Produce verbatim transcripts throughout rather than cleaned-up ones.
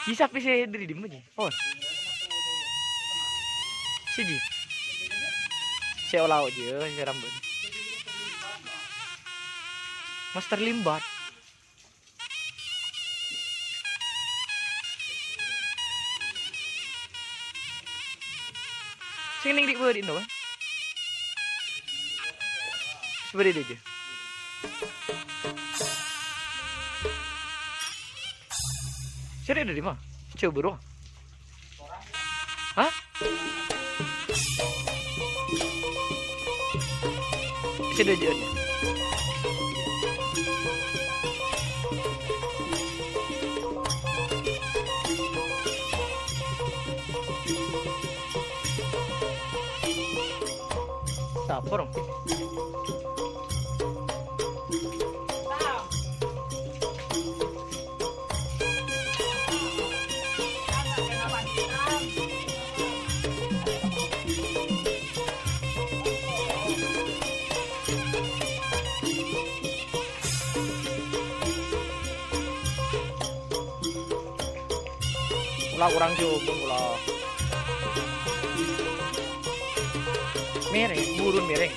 Bisa pèssè dâri dimma, Ji? Oh. Siji. Sè ola-ola, Ji, sè rambut. Master Limbat. Sing ning di' bâdâ, no, kan? Seperti itu aja. Sini ada di mana? Coba, bro. Hah? Sini aja. Sapa, Rong? Kaulâ kurang jhubung kaulâ. Mèrèng, burun mèrèng.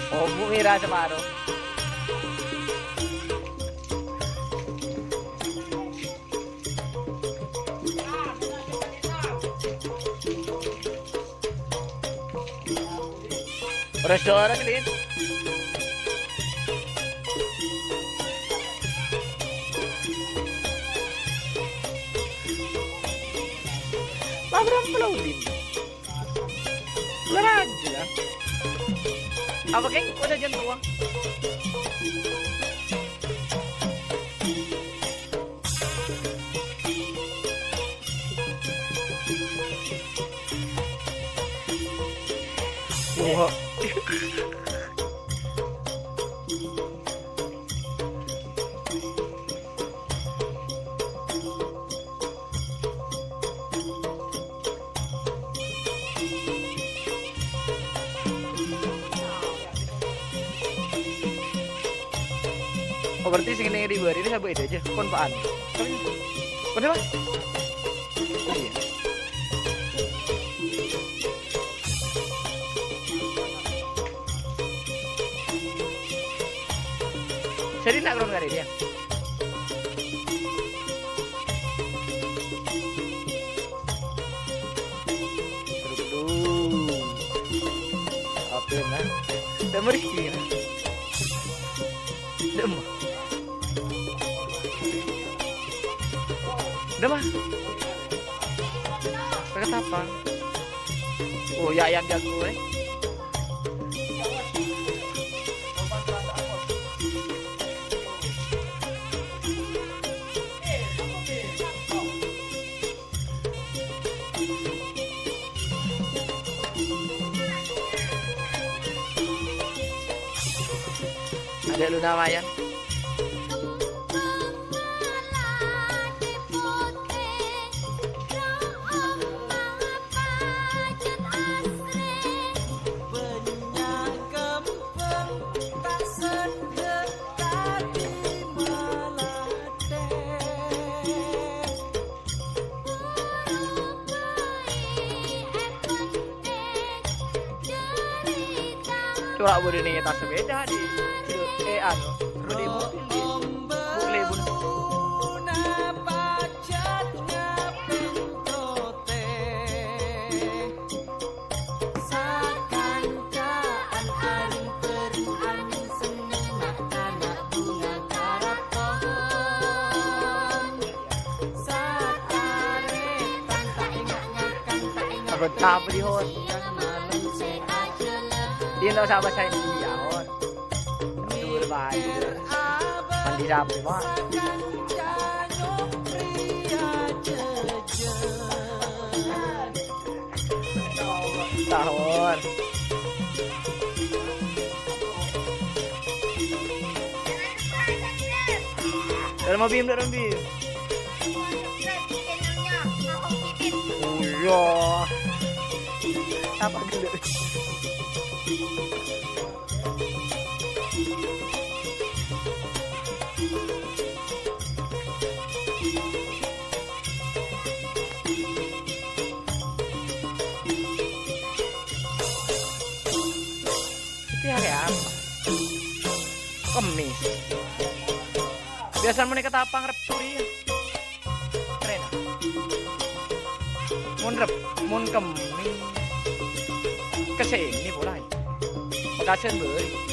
Oh, Bu Mira separo. Ores doa ores, Lin. Lah, berapa lo, Lin? Lah, aja. Apa, Keng? Udah jangan tua. Wah. Oh, berarti sing ini di luar ini sabuk itu aja, konpaan. Kenapa? Iya. Jadi nak kurang kali dia. Aduh. Apa ya, Mas? Udah merisi ya? Udah mah. Udah mah. Pakai apa? Oh, ya, ayam jago, eh. Ada lu namanya. Coba boleh nih tas sepeda di, eh, anu, beli mobil di, boleh, boleh. Sakanca'an aring-pering angin senneng, na'-kana' bhunga karapon. Sataretan ta' enga' ngakan, ta' enga' Apa, apa di hot? Siang malem se ajheleng. Iya, ndak usah bahasa Indonesia, hot. Jujur bae. Mandi sapi, Mak. Sahur. Dalam mobil, dalam mobil. Oh, iya. Tapa' ghellâ'. Iki arè apa? Kemmès. Biasa mon è Ketapang Rebbhu rèya. Keren. Mon Reb-, mon Kemmès. Kesini pola. Pekasen bâri.